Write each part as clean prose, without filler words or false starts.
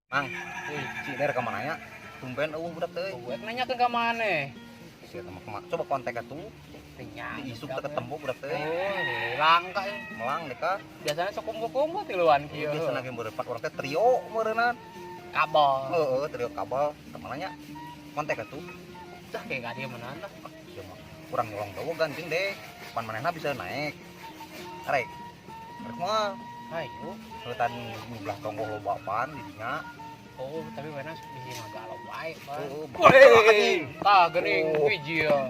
Mang, si der ka mana nya? Tumben eueuh budak teh. Eueuh nanyakeun ka maneh. Si eta mah kumaha? Coba kontak atuh. Nya, di isuk teh ketemu budak teh. Oh, langka ya. Melang deh ka. Biasanya sok kumpul-kumpul tiluan kieu. Biasana ge berempat urang teh trio meureunnan. Kabel. Heeh, trio kabel. Ka mana nya? Kontak atuh. Cah kayak gak dia meunang tah. Sia mah kurang nyolong dawogan jeung deh. Pan manehna bisa naik. Arek. Arek mah. Ayo. Hutan belah tonggoh loba pan di dinya. Oh, tapi mana bisi mah galau wae, Pan. Heeh, tah geuning hiji ya.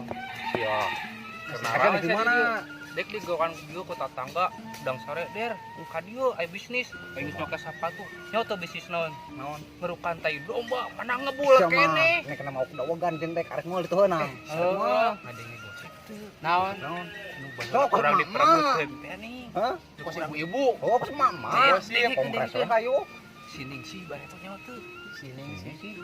Sia. Kenapa di mana? Dek di gokan dieu ku tatangga dang sore der, ka dieu aya bisnis, aya geus make sapatu. Nya teu bisnis naon? Naon? Ngerukan tai domba, mana ngebul keneh. Nek kena mau dawogan jeung dek arek moal dituheunang. Heeh. Ngadenge gosek teu. Naon? Naon? Nu Sok, kurang mama. diperebutkeun teh nih. Hah? Kos ibu-ibu. Oh, kos mama. Kongres we hayu. Sining sih bareto nyawa teu. Sining sih.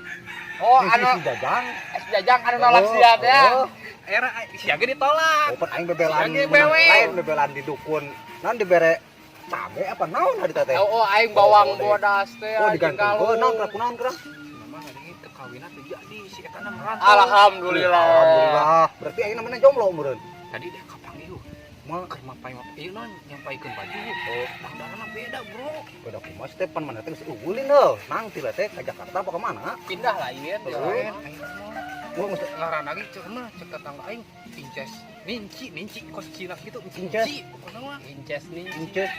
Oh, Oh, anu si Jajang. si Jajang anu nolak sia teh. Oh, Era sia ge ditolak. oh, pan aing bebelan. Sia ge bewe. Lain bebelan di dukun. Naon dibere cabe apa naon hari teh? Oh, aing bawang Oh, bodas teh. Oh, digantungkeun naon kira kunaon kira? Mama ngadenge teu kawinna teu jadi si eta na merantau. Alhamdulillah. Alhamdulillah. Berarti aing namanya jomblo meureun. Tadi dia kapanggih. Mah Keur mapai mapai ieu naon nyampaikeun baju. oh, Dangdanganna beda, Bro. beda kumaha sih teh pan mana teh geus eugeulin heuh. Nang ti teh ka Jakarta apa ka mana? Pindah lain. Heeh. Lain aing mah. Gua geus Ngaran lagi cek mah cek tetangga aing inces. Ninci, ninci kos Cina gitu. Inces. Ninci pokona mah. Inces nih. inces.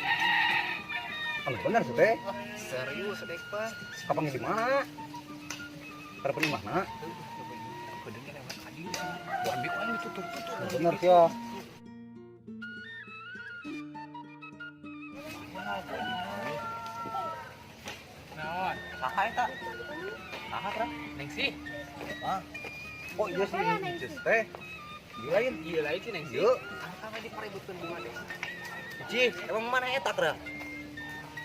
Anu bener sih teh. Serius dek Pak. Kapan di mana? Kapan di mana? Kedeung lewat ka dieu. Buan bi ku aing ditutur-tutur. Bener sih ya. Naon? Saha eta? Saha tra? Neng sih. Ah. Oh iya sih inces teh. Ieu lain. Iya lain sih neng sih. Ieu. Kami diperebutkeun bunga deh. Cih, emang mana eta tra?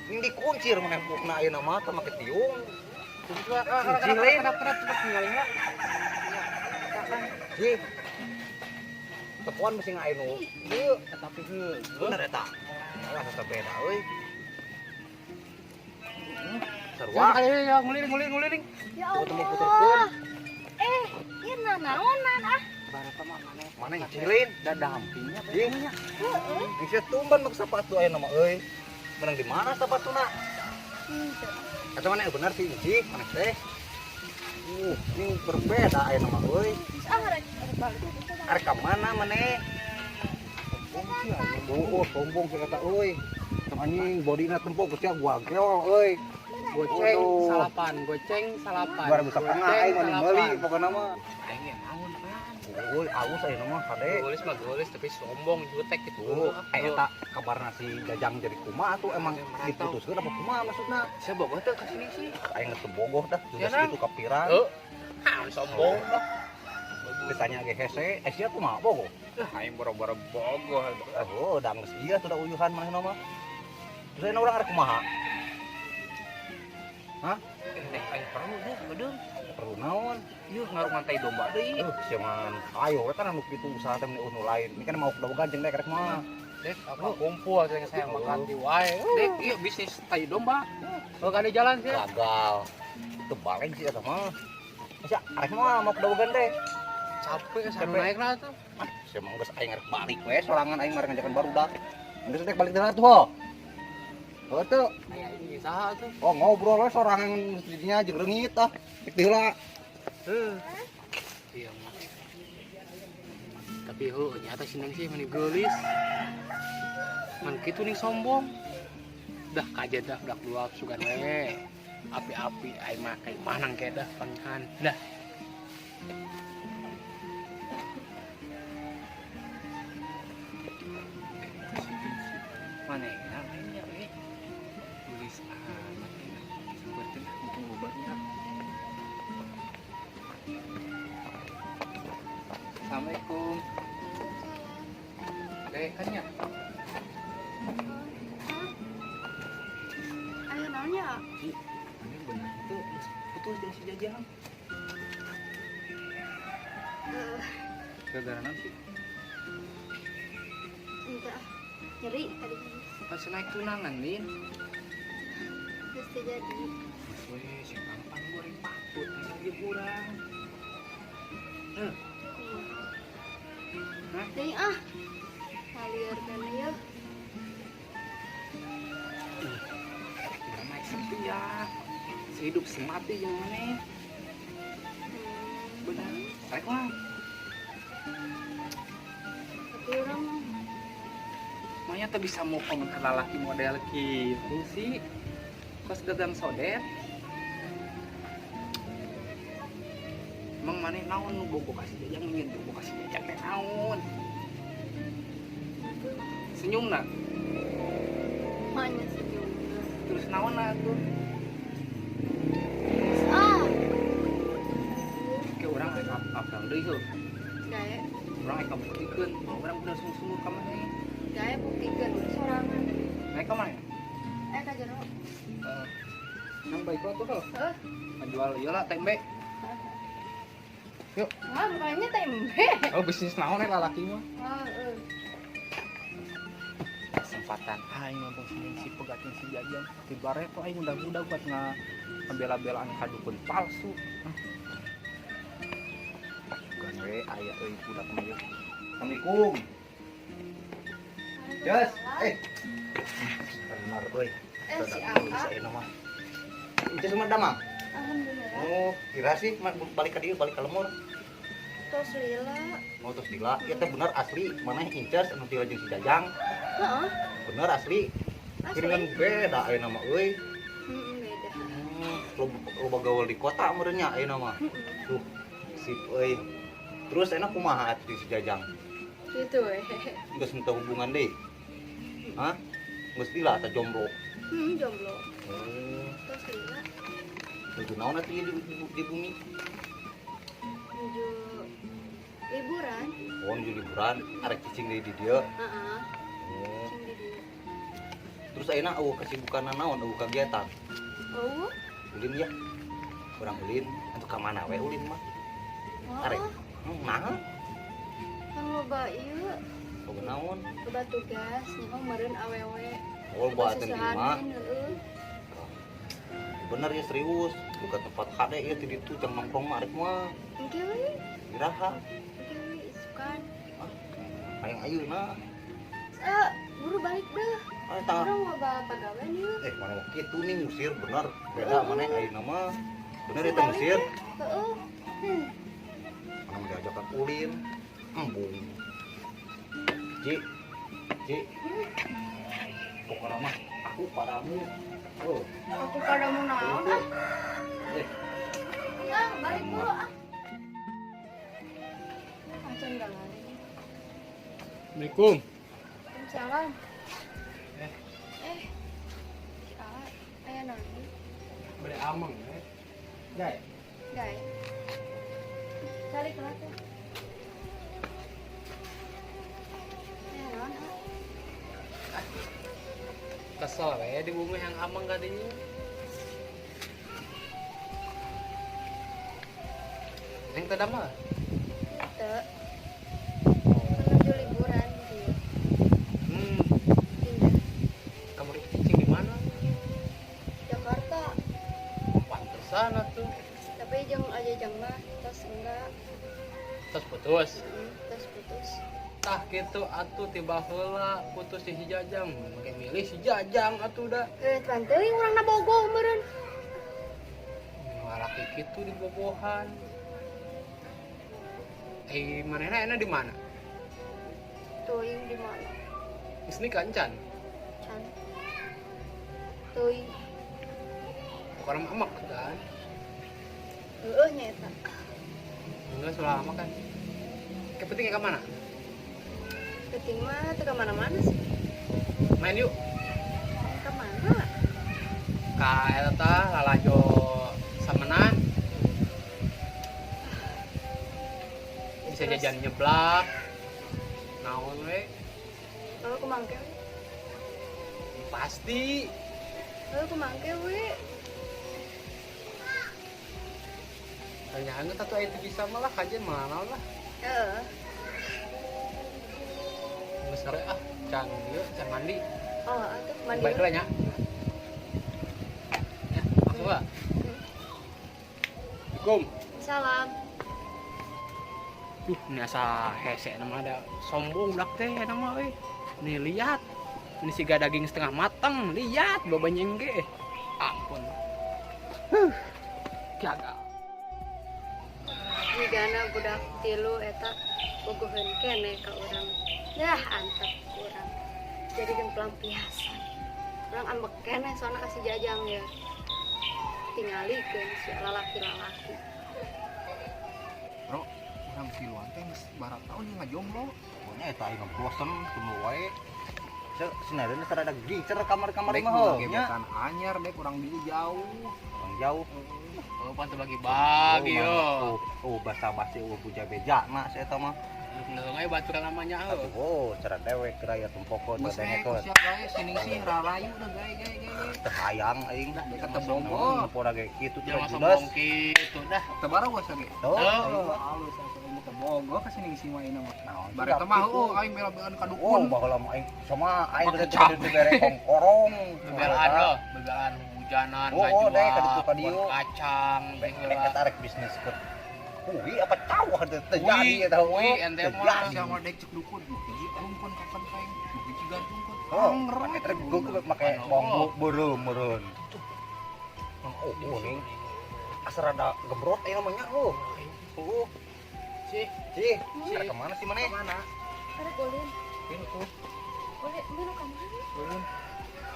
Ini dikuncir mana bukna ayeuna mah teh make tiung. Kenapa kenapa cepet tinggalin lah. Cih. Tepuan mesti ngain nu. Ieu Tapi heuh. bener eta. Alah tetep beda euy. Sarua. Kali ya nguliring nguliring nguliring. Ya Tunggu temu Allah. puterkeun. Eh, ieu nanaonan ah. Bareta mah maneh. Mana yang cilin? Da dampingnya Cih. Heeh. Geus tumban make sepatu aya nama euy. Menang di mana sepatuna? Henteu. Eta mana bener sih Cih, mana teh? Ini berbeda aya nama euy. Geus ah rek balik. Arek ka mana maneh? Oh, sombong sih kata euy. Anjing bodina tempok geus gua geol euy. Goceng salapan, goceng salapan. 2.500 aing mah meuli pokona mah. Denge naon pan. Euy, alus ayeuna mah kade. Golis mah golis tapi sombong jutek gitu. Oh, eta kabarna si Jajang jadi kumaha tuh emang diputuskeun apa kumaha maksudna? Sia bogoh teh ka sini sih. Aing geus bogoh dah, Ya, sudah segitu kapiran. Heuh. Ah, sombong dah. Ditanya ge hese, eh sia kumaha bogoh? Aing boro-boro bogoh. Oh, da geus ieu tuh da uyuhan manehna mah. Terus ayeuna urang arek kumaha? Hah? Dek aing perlu deh, kedeung. Perlu naon? Ieu ngarungan tai domba deui. Sia mah ayo we kan anu kitu usaha teh meni nu lain. Ini kan mau dawogan jeung dek rek mah. Dek, apa kumpul saya saya makan di wae. Dek, ieu bisnis tai domba. Oh, kan di jalan sih. Gagal. Teu balik sih eta mah. Sia arek mah mau dawogan teh. Capek Capek. sana naik lah tuh. Ah, sia mah geus aing arek balik we sorangan aing mah arek ngajakan barudak. Geus dek balik deui atuh. Ho. Oh tuh. Aya ini saha tuh. Oh ngobrol we sorangan jadinya jeung reungit ah. Dek heula. Heuh. Iya mah. Tapi heuh nyata si Neng sih meni geulis. Man kitu ning sombong. Dah kajet dah budak dua sugan we. Api-api aing mah kayak manang ke dah panghan. Dah. Manehna lainnya euy. Tulis amat ya. Sampeurkeun mumpung obatnya. Assalamualaikum. Dek, kan ya? Ayo naonnya? Ini bener itu putus jeung si Jajang. Heeh. Gara-gara naon sih? Henteu ah. Nyeri tadi. Pas naik tunangan, Lin. Geus teu jadi. Weh, si tampan goreng patut aya ieu urang. Heuh. Hah? Teuing ah. Kalieur kana yeuh. Urang mah setia. Sehidup semati jeung maneh. Benar. Rek mah. Tapi urang mah Maya teu bisa mokong ke lalaki model kitu sih. Kos dagang sodet. Emang maneh naon nu bogo ka si Jajang nyeun bogo ka si Jajang teh naon? Senyumna. Manya senyum. Terus naon atuh? Ah. Ke urang rek apal deui heuh. Gae, Urang rek kabuktikeun bahwa urang bener sungguh-sungguh ka maneh. Gae buktikeun sorangan. Rek ka mana? Eh ka jero. Heeh. Nang baik atuh heuh. Heuh. Ngajual ieu lah tempe. Yuk. Wah, bukannya tempe. Oh, bisnis naon eh lalaki mah. Oh, heeh. Kesempatan aing ngomong si pegatin si Jajang. Di bareto aing udah-udah buat ngabela-belaan ka dukun palsu. Bukan we aya euy budak mah ieu. Assalamualaikum. Jos, eh. Benar euy. Eh si Aa. Saya mah. Itu semua damang. Alhamdulillah. Oh, kira sih balik ka dieu, balik ka lemur. Tos lila. Oh, terus lila. Ieu teh bener asli, maneh inces anu teu jeung si Jajang. Heeh. Bener asli. Asli. Kiringan beda ayeuna mah euy. Heeh, beda. Loba gaul di kota meureun nya ayeuna mah. Heeh. Tuh, sip euy. Terus enak kumaha atuh si Jajang? Gitu we. Geus henteu hubungan deui. Hah? Geus lila teh jomblo. Heeh, jomblo. Oh, Tos lila. nuju naon atuh ieu di bumi? Nuju liburan. Oh, nuju liburan, arek cicing deui di dieu. Heeh. Oh. Cicing di dieu. Terus ayeuna eueuh kesibukanna naon, eueuh kegiatan? Oh. Ulin ya. Urang ulin, atuh ka mana we ulin mah? Arek. Naon? Kan loba ieu. Loba naon? Loba tugas, nyaho meureun awewe. Oh, loba atuh di imah. Heeh. Bener ya serius, buka tempat HD ya ti ditu jang nongkrong mah arek mah. Engke we. Iraha. Engke we isukan. Ah, hayang ayeuna. Eh, buru balik deh. Ah, tah. Urang loba pagawean ieu. Eh, mana mah kitu nih ngusir bener. Beda maneh ayeuna mah. Bener eta ngusir. Heeh. Mana mau diajakan ulin. Embung. Ji. Ji. Pokoknya mah aku padamu. Oh. Aku padamu naon ah? Eh. Ya, balik dulu ah. Acan galari. Assalamualaikum. Waalaikumsalam. Eh. Eh. Si Aa, aya naon? Beli ameng eh. Gae. Gae. Cari lah tuh. Aya naon ah? Kesel we di bumi yang ameng kadinya. Neng teu damel? Teu. Menuju liburan di dieu. Pindah. Kamu cicing di mana? Jakarta. Pantesan atuh. Tapi jeung aja jang mah tos enggak. Tos putus. Tos putus. Tah kitu atuh tiba heula putus si Jajang, make milih si Jajang atuh da. Eh, pan teuing urang na bogoh meureun. Lalaki kitu di bobohan. Eh, manehna enak di mana? Teuing di mana? Geus nikah encan? Can. Teuing. Pokona mah amak kan? Heueuh nya eta. Enggak sulah amak kan. Kepenting ka mana? Penting mah teu ka mana-mana sih. Main yuk. Ka mana? Ka eta tah lalajo samenan. Bisa Terus, jajan nyeblak. Naon we? Lalu kumangke we? Pasti. Lalu kumangke we? Tanyaan atuh aya teu bisa malah kajian mah naon lah. Heeh. Geus sore ah, can ieu, can mandi. Oh, atuh mandi. Baik lah nya. Ya, masuk lah. Assalamualaikum. Salam. Duh, ini asa hese nama ada sombong budak teh nama euy. Nih lihat. Ini siga daging setengah matang, lihat babanya ge. Ampun. Huh. Gagal. Migana budak tilu eta bogoheun keneh ka urang. Dah antep urang. Jadi pelampiasan. Urang ambek keneh soalna kasih jajang ya. Tingalikeun si lalaki-lalaki. Bro, urang tiluan teh geus barang tahun yang ngajomblo. Pokoknya eta aing bosen tunggu wae. Sebenarnya rada gincer kamar-kamar Dek mah mah nya. gebetan anyar dek urang di jauh. Orang jauh. Oh, pan bagi-bagi yo. Oh, basa-basi eueuh puja beja mah saya eta mah. Ngeung aya baturan namanya heuh. Oh, cara dewek raya tempoko Geus teh we dengekeun. siap gae sining sih rarayu dah gae gae gae. Teu hayang aing. Dah dek teu bogo. Pora ge kitu teh Jangan judes. sombong kitu dah. Teu barang geus ge. Tuh, Oh. Halus asa mah teu bogo ka sining sih mah ayeuna mah. Naon Bare teh mah heuh aing bela-belaan ka Oh, dukun. baheula mah aing sama aing Make teh capek. dibere kongkorong. Bebelaan heuh, bebelaan hujanan, Oh, oh, deh, ka ditu ka dieu. kebun kacang, Rek heula. eta rek bisnis ke Kuwi apa cawah teh teu jadi eta Kuwi, ente mah. Terjadi. Sama dek cek dukun, nu hiji rungkun kapan kain, nu hiji gantungkeun. Oh, Anger make we. trek gua make bambu beureum meureun. Oh, oh ning. Asa rada gembrot aya namanya oh. Oh, Sih, cih, rek kemana sih maneh? Mana? Arek ulin. Ini tuh. Ulin minum ka mana? Ulin.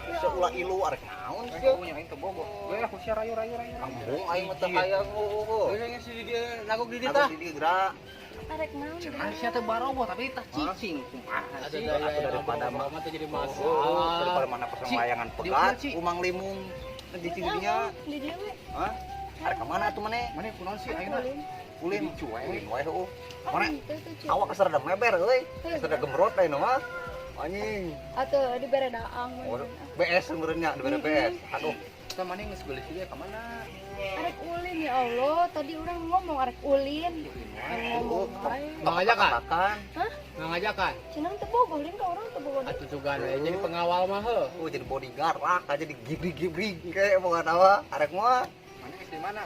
Ya Seulah Allah. ilu arek naon Eh, sih? punya aing teu bogo. Gue aku sia rayu rayu rayu. Ambung aing mah teu hayang oh. Geus si dia nagog di dieu Tah tah. di dieu gerak. Arek naon? Cenah sia teu barogo tapi tah cicing kumaha sih. Atuh daripada mah teh jadi Oh, masalah. daripada mana pasang Ci, layangan di pegat, mana, Ci? umang limung di dinya. Di dieu we. Hah? Arek ka mana atuh maneh? Mana kunaon sih Arek ayeuna? ulin. Ulin Jadi cuek. Ulin wae heuh. Oh, Mana? henteu tuh, cuy. Awak asa rada meber euy. Asa rada gembrot ayeuna mah. Anjing. Atuh dibere daang. Oh, BS meureun nya dibere BS. Aduh, Kita mana geus geulis juga ka mana? Arek ulin ya Allah, tadi orang ngomong arek ulin. Ngomong wae. Nggak ngajakan? Makan. Nggak ngajakan? Cenah teu bogoh lin ka urang teu bogoh. Atuh sugan we jadi pengawal mah heuh. Oh, jadi bodyguard lah, aja digibrik-gibrik kayak mau apa? Arek mah Mana geus di mana?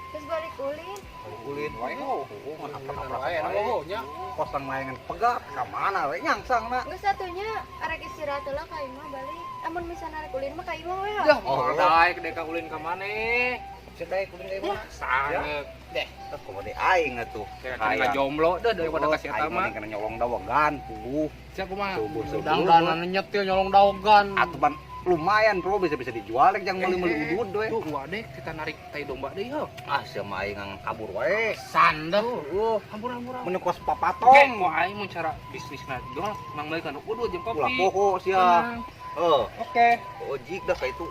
Terus balik ulin. ulin wae oh, oh, mana apa-apa Wae wae. bogo nya. Kosong layangan pegat ka mana we nyangsang na. Geus satunya arek istirahat heula ka imah balik. Amun misalna arek ulin mah ka imah we. Dah, Oh. daek dek ka ulin ka maneh. Sedai ulin ka imah. Sanget. Deh, Terus kumaha aing atuh. Kira ngajomblo deh daripada kasih eta Aing mah. mah kana nyolong dawegan puguh. sia kumaha? Subuh-subuh. Dangdanan nyetil nyolong daogan. Atuh pan lumayan bro bisa-bisa dijual rek jang meuli-meuli udud we. Tuh, gua dek kita narik tai domba deui heuh. Ah sia mah aing ngang kabur wae. Sandah. Uh, Hampura hampura. mun kos Oke, papatong. mau aing mun cara bisnisna doang mang balik kana udud jeung kopi. Ulah poho sia. Tenang. Heuh, Oke. ojik dah ka itu.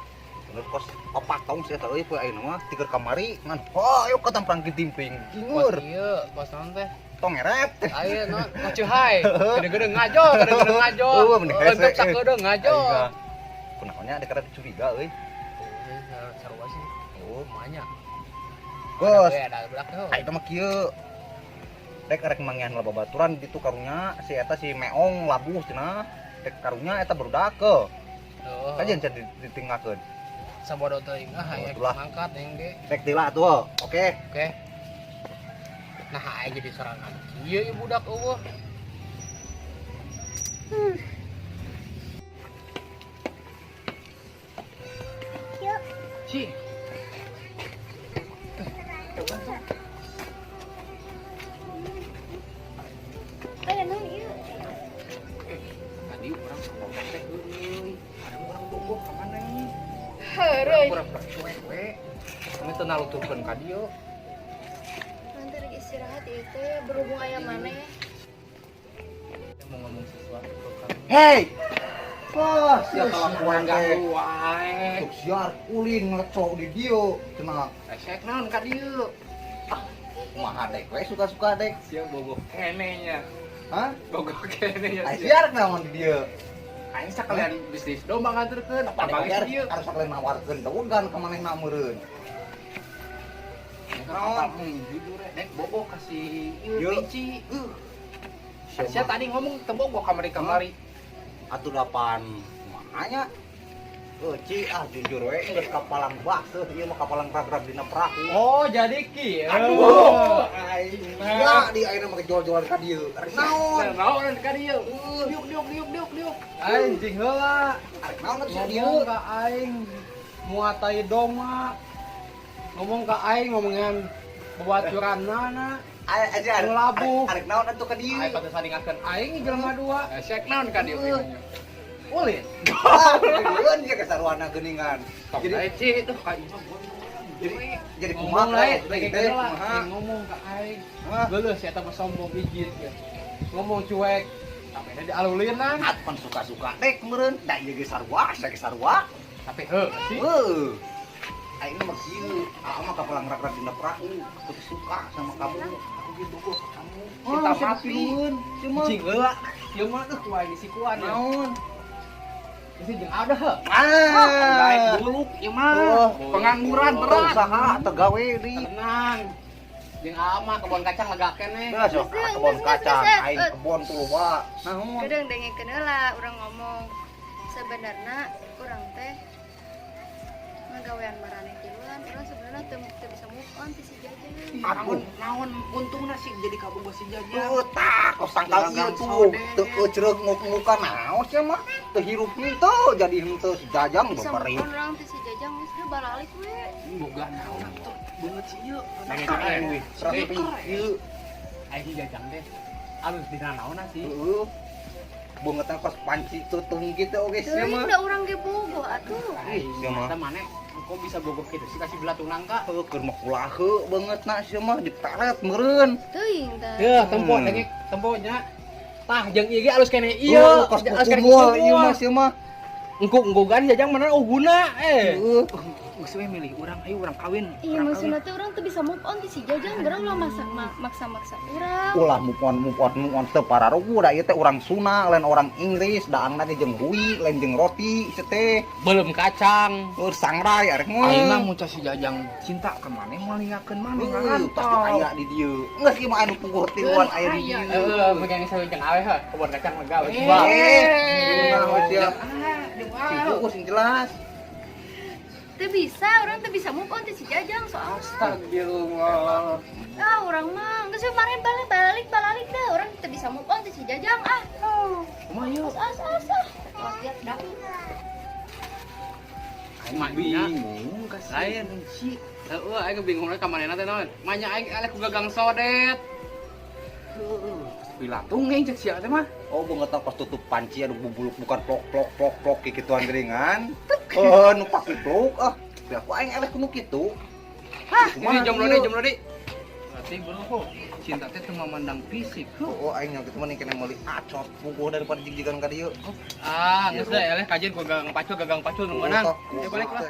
Bener kos papatong sia teh euy poe ayeuna mah tiker kamari ngan oh ayo ka tamprang kitimping. Kos Kingur, ieu, kos naon teh? tong ngeret. Ayo no, koceuhai. Gede-gede ngajo, gede-gede ngajo. Eueuh, mending hese. Untuk sakedeung ngajo. Aing mah. Kunaonnya ada karena curiga euy. Sarua sih. Oh, Kumanya. Bos. Ada budak heuh. Aing teh mah kieu. Rek rek manggihan lah babaturan ditu karunya si eta si meong labuh cenah. Rek karunya eta barudak ke. Heuh. Kajian can ditinggalkeun. Sabodo teuing ah aya Itulah. mangkat aing ge. Rek tila atuh. Oke. Oke. Nah, aing jadi sorangan. Kieu ieu budak eueuh. Ci. Aya naon ieu? Tadi urang sapotok teh euy. Ada urang bogo ka mana nih? Heureuy. Pura-pura cuek we. Kami teu naluturkeun ka dieu. Nanti rek istirahat ieu teh berhubung aya maneh. Mau ngomong sesuatu ke kamu. Hey. Wah, sia kalakuan teh. Ganggu wae. Tuk siar ulin ngelecok di dieu cenah. Esek naon ka dieu? Kumaha dek we suka-suka dek. Sia bogo keneh nya. Hah? Bogo keneh nya. Ai siar naon di dieu? Aing sakalian bisnis domba nganterkeun, Apa abang dek ieu. harus sakalian nawarkeun dawegan ka manehna meureun. Naon? Jujur dek bogo kasih ieu Yeuh. rinci. Sia Sia mah tadi ngomong teu bogo kamari-kamari. atuh dapan kumaha nya? Ci ah jujur we geus kapalang baseuh ieu mah kapalang rag-rag dina perahu. Oh, jadi kieu. Aduh, aing mah di ayeuna mah jual-jualan ka dieu. Arek naon? Naon ka dieu? Diuk diuk diuk diuk diuk. Aing cing heula. Arek naon atuh dieu? Ngomong ka aing muatai doma. Ngomong ka aing ngomongan babaturanna. Aja labuh. Arek naon atuh ka dieu? Aing pantesan ingatkeun aing jelema dua. Sek naon ka dieu? Ulin. Ulin dia kesaruana geuningan. Jadi ci itu ka jadi kumaha lain ngomong ka aing. Geuleuh si eta mah sombong ijit ya. Ngomong cuek. Tapi da dialulinan. Pan suka-suka dek meureun. Da ieu ge sarua, sia ge sarua. Tapi heuh sih. Heuh. Aing mah kieu, aku mah kapalang rag-rag dina perahu. Aku suka sama kamu. Aku ge bogoh ka kamu. Cinta mati. Cuma cing heula. Ieu mah tuh ku aing disikuan. Naon? Isi jeung ada heuh. Ah, daek buluk ieu mah. Pengangguran berat. Usaha teu gawe deui. Tenang. Jeung ama kebon kacang lega keneh. Geus sok kebon kacang, aing kebon tuh loba. Naon? Kedeung dengekeun heula urang ngomong. Sebenarna urang teh ngagawean maraneh tiluan, urang sebenarnya teu bisa move on ti si Jajang. Aduh, naon untungna sih jadi kabogoh si Jajang. Heuh tah, kos sangkal ieu tuh. Teu eucreug nguk-ngukan naon sia mah. Teu hirup henteu jadi henteu si Jajang bisa beberih. Move on urang ti si Jajang geus teu baralik we. Boga naon atuh beungeut si ieu. Rapi ieu. Aing Jajang teh alus dina naonna sih. Heuh. Beungeutna kos panci tutung kitu oge sia mah. Teuing da urang ge bogoh atuh. Sia mah. Eta maneh kok bisa bogoh kitu sih kasih belatung nangka. Heuh keur mah kulahe beungeutna sia mah diperet meureun. Teuing tah. Heuh, tempo dengek tempo nya. Tah jeung ieu ge alus keneh ieu. Kos kumul ieu mah sia mah. Engkuk-engkukan Jajang mana oh guna eh. Heuh. Geus we milih urang, ayo urang kawin. Iya maksudna teh urang teu bisa move on ti si Jajang, urang ulah maksa-maksa urang. Ulah move on move on move on teu pararugu da ieu teh urang Sunda lain orang Inggris, daangna ge jeung hui lain jeung roti ieu teh. Belum kacang. Heuh sangrai arek mah. Ayeuna mun si Jajang cinta ka maneh moal ningakeun maneh pasti aya di dieu. Geus ieu mah anu pungkur tiluan aya di dieu. Heuh, megang sawe jeung awe heuh, kebon kacang lega we. Nah, sia. Sing sing jelas. Teu bisa, urang teu bisa move on ti si Jajang soalna. Astagfirullah. Ah, urang mah geus we maren balik balik dah, urang teu bisa move on ti si Jajang ah. Kumaha ieu? As as as. Wah, dah. Aing bingung ka lain si. Heueuh aing bingung ka manehna teh naon. Manya aing eleh ku gagang sodet. Heueuh, pilatung aing cek sia teh mah. Oh, beungeutna pas tutup panci anu bubuluk bukan plok plok plok plok kikituan geuningan. Heuh, nu pake plok ah. Biar ku aing eleh ku nu kitu. Hah, ini jomblo deui, jomblo deui. Berarti bro, cinta teh teu memandang fisik. Oh, aing nya kitu mah kena meuli acot pungkuh daripada jigjigan ka dieu. Ah, geus da eleh kajian ku gagang pacul nu meunang. Ya balik lah.